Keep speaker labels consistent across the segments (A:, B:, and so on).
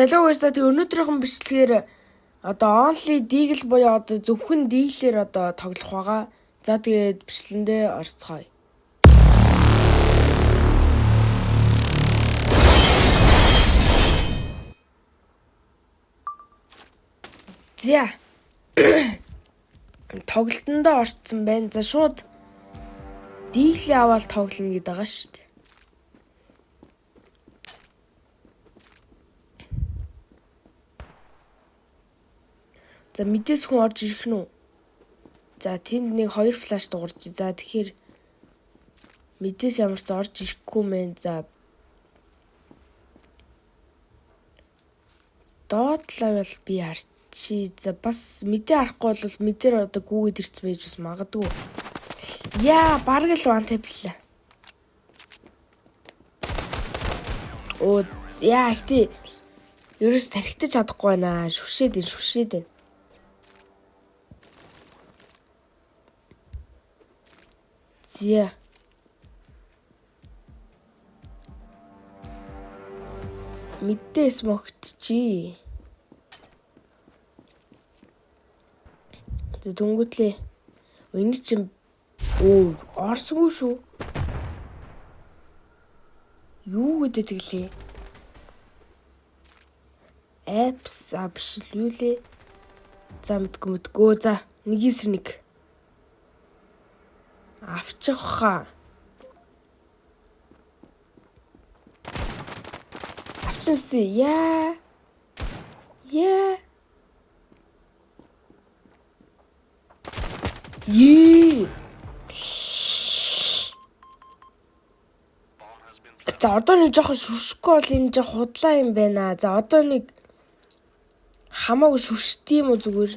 A: Залуу guys, за, тэгээ өнөөдрийнхэн бичлэгээр одоо only Deagle буюу одоо зөвхөн Deagle-ээр одоо тоглох байгаа. За, тэгээд бичлэгэндээ орцгоё. За. Тоглолтондоо орцсон байна. За, шууд Deagle аваад тоглоно гэдэг байгаа шүү дээ. За, mid-ээс хүн орж ирэх нь үү? За, тэнд нэг хоёр flash дуурж. За, тэгэхээр mid-ээс ямар ч орж ирэхгүй мэн. За, доотлоо бол би харчи. За, бас mid-ээ харахгүй бол mid-ээр одоо гүгээд ирсэн байж бас магадгүй. Яа, бараг л one tap лаа. Оо, яа, ихтэй ерөөс тархитаж чадахгүй байна. Шүршээд энэ, шүршээд байна. За. Mid-ээ smoke-тчи. За, дүнгүүтлээ. Энэ чинь өө орсгүй шүү. Юу гэдэг тэглээ? Apps а биш л юу лээ? За, мэдгүй мэдгүй. За, нэгээс нэг. Авчих хаа. Авчихсан. Яа. Яа. Ее. За, одоо нэг жоохон шүршихгүй бол энэ жоох худлаа юм байна. За, одоо нэг хамаагүй шүршдэг юм уу зүгээр?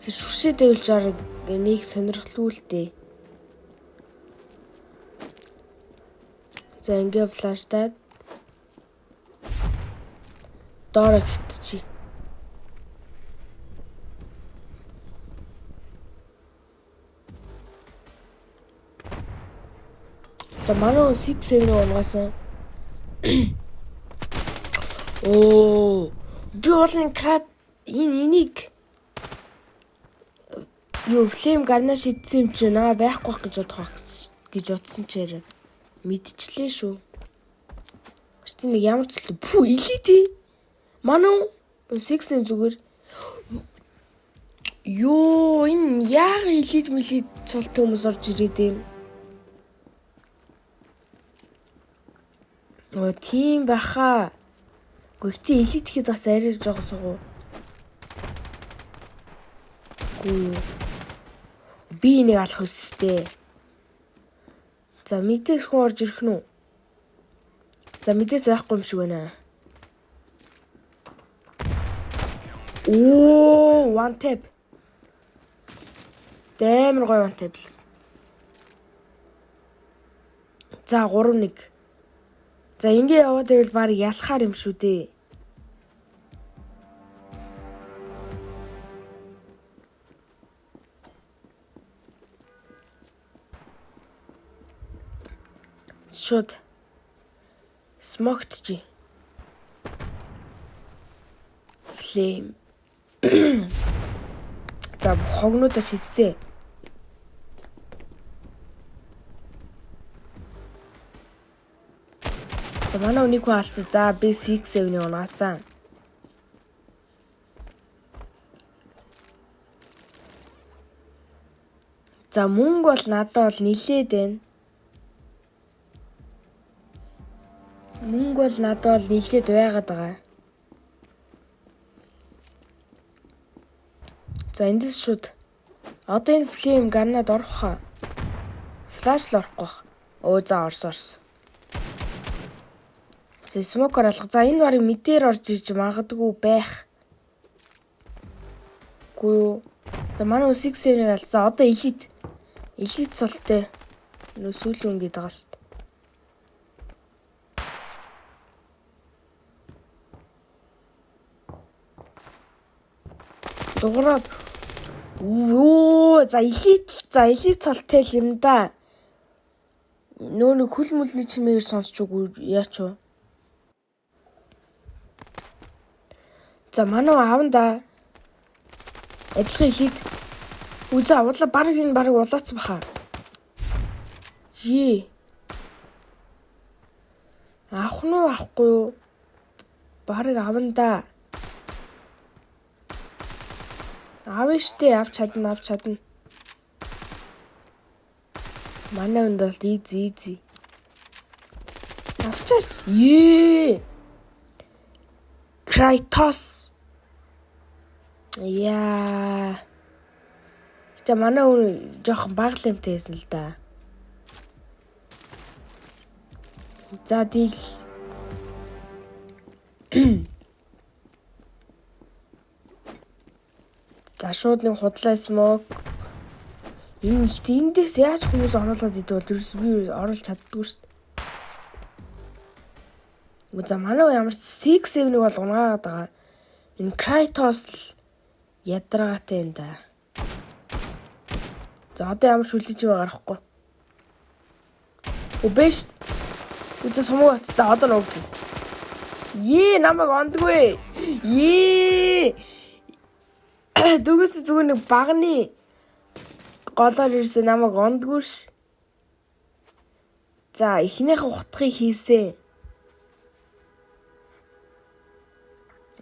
A: Шүршээд байвал жаар нэг сонирхолгүй л дээ. За, ингээ flash-таад доороо хитчихье. За, манай 6 7 унгасан. Оо, би бол нэг крат энэ энийг юу flame гарна шидсэн юм чи наа байхгүй байх гэж бодох байх гэж бодсон чээр мэдчихлээ шүү. Гэтэ нэг ямар ч зүйл пүү elite. Манай 6-ийн зүгээр ёо, энэ яг elite мэлит цолтой хүмүүс орж ирээд байна. Оо, тийм баха. Гэхдээ elite гэхэд бас арай жоохон сугуу. Үгүй юу. Би энийг алах хүссэн штэ. За, mid-ээс хүн орж ирэх нь үү? За, mid-ээс байхгүй юм шиг байна. Оо, one tap. Даймар гоё one tap лсэн. За, 3-1. За, ингээ яваад байвал баг ялахаар юм шүү дээ. Шууд smoke-тчи. Flame. За, хогнуудаа шидсээ. За, манай үнийг хүн алдсан. За, би 6 7-ыг унаасан. За, мөнгө бол надад бол нилээд байна. Мөнгө бол надад бол нилээд байгаад байгаа. За, эндээс шууд одоо энэ flame гарнаад орох хаа. Flash л орохгүй бах. Өө, за, орс орс. За, smoke-оор алга. За, энэ барыг mid-ээр орж ирж магадгүй байх. Үгүй юу. За, манай 6 7-ыг алсан. Одоо elite. Elite цолтой. Нөө сүүлийн үн гэдэг байгаа шүү дээ. Дуграад юу, за, elite, за, elite цолтой л юм да. Нөө нэг хөл мүлний чимээгээр сонсч үгүй яач вэ? За манай аавн да. Адилхан элит. Үзээ улаа баг энэ баг улаац баха. Ее. Авах нь уу авахгүй юу? Бараг авна да. Авна штэ, авч чадна, авч чадна. Манай хүнд бол easy easy. Авчаач. Ее. Kratos. Яа. Гэтэ манай хүн жоохон бага лэмтэй байсан л да. За дийл. За шууд нэг худлаа smoke. Энэ ихт эндээс яаж хүмүүс оруулаад идэв бол ерөөс би оруулж чаддгүй шүү дээ. За манай ямар ч 6 7-ыг бол унгаагаад байгаа. Энэ Kratos л ядаргаатай юм да. За одоо ямар шүлдэж юм гарахгүй. Үгүй шүү дээ. Үзээ сумаг бат. За одоо нууг. Ее намайг ондгүй. Ее. Дүүгээс зүгээр нэг багны голоор ирсэн намайг ондгүй ш. За эхнийх хутгийг хийсэн.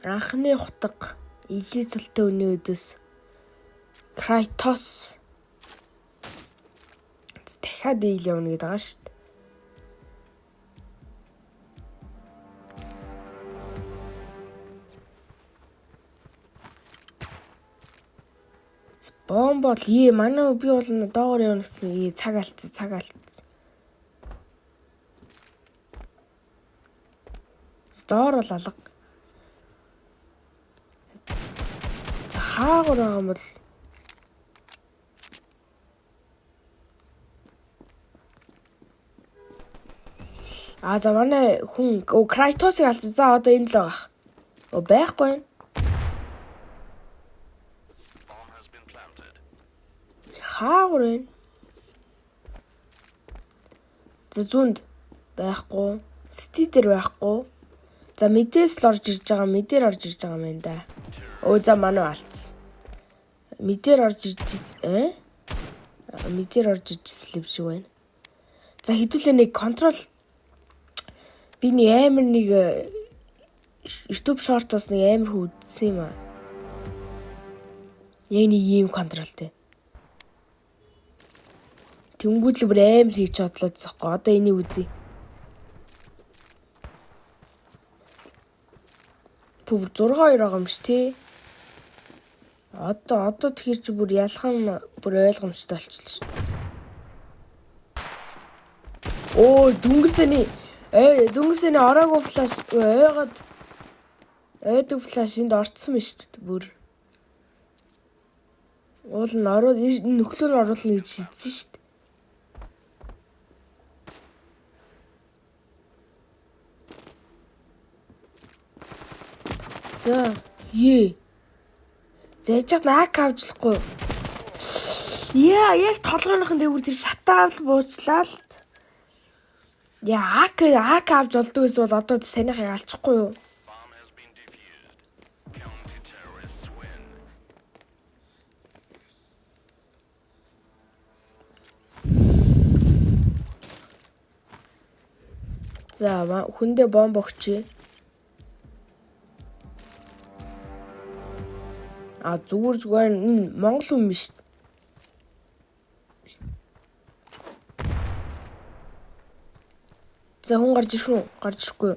A: Анхны хутга илий цолтой өний өдөөс Kratos дахиад ийл явна гэдэг байгаа шүү дээ. Бомб бол ээ манай би бол доогоор явна гэсэн ээ цаг алдсан цаг алдсан. Доор бол алга. За хаагур байгаа юм бол а за манай хүн Кратосыг алдсан. За одоо энд л байгаа. Өө байхгүй юм. Хаагур байна. За зүүнд байхгүй. Сити дээр байхгүй. За мэдээс л орж ирж байгаа. Мэдээр орж ирж байгаа юм байна да. Өө за манай алдсан. Мэдээр орж ирж ээ? Мэдээр орж ирж юм шиг байна. За хэдүүлээ нэг control би нэг амар нэг YouTube short-оос нэг амар хүү үзсэн юм аа. Яг нэг ийм control тэй. Тэнгүүд л бүр амар хийж бодлоо зөхгүй. Одоо энийг үзье. Пүр 6-2 байгаа юм ш тий. Одоо тэгэхээр чи бүр ялхан бүр ойлгомжтой болчихлоо ш. Оо дүнгэсэний дүнгэсэний ороогүй flash ойгоод ойдог flash энд орцсон юм ш бүр. Уул нь ороод нөхлөөр оруулна гэж шийдсэн ш. За ее. Зайж наак авчлахгүй. Яа, яг толгойнх нь дээгүүр тэр шатаал буучлаа л. Яа, ак авч болдгоо гэсэн бол одоо санийхыг алчихгүй юу? За, хүндээ бомб өгчээ. А зүгээр энэ монгол хүн биш. За хүн гарч ирэх үү? Гарч ирэхгүй.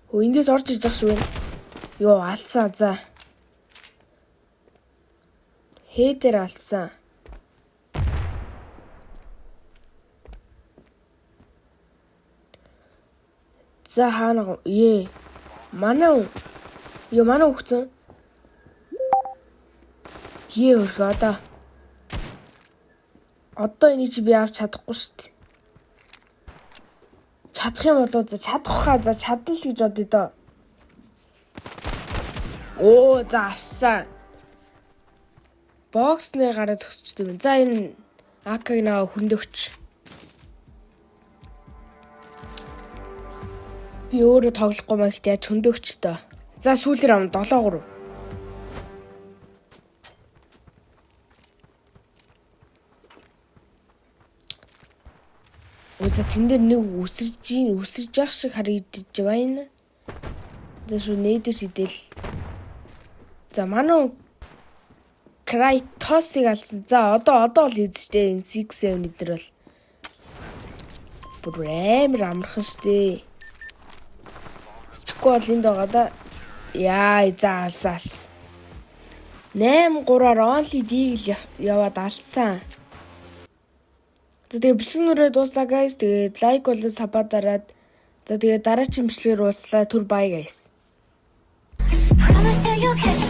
A: Хөө эндээс орж ирж байгаа шүү байна. Йоо алсан за. Хээ дээр алсан. За хаана ээ. Манай ёо манай өгцөн. Ее хөрхөө одоо. Одоо энийг чи би авч чадахгүй шүү дээ. Чадах юм болоо за чадах хаа за чадна л гэж бодъё доо. Оо за авсан. Бокс нэр гараа зөксчтэй юм. За энэ АК-г наа хөндөгч. Би өөрөө тоглохгүй маа гэхдээ яаж хөндөгчтэй. За, сүүлээр ам 7-3. Өө, за, тэн дээр нэг үсэрж явах шиг харагдаж байна. За шүү, нээдэр шидэл. За, манай Kratos-ыг алсан. За, одоо л ийз штэ, энэ 6 7 эдэр бол бүр амар амархан штэ. Чихгүй бол энд байгаа да. Яа, за, алсан алсан. 8 3-аар only Deagle яваад алсан. За, тэгээ бичлэг нүрээ дууслаа, guys. Тэгээд like болон sub дараад, за, тэгээ дараагийн бичлэгээр уулзлаа. Түр bye, guys.
B: Promise that you'll catch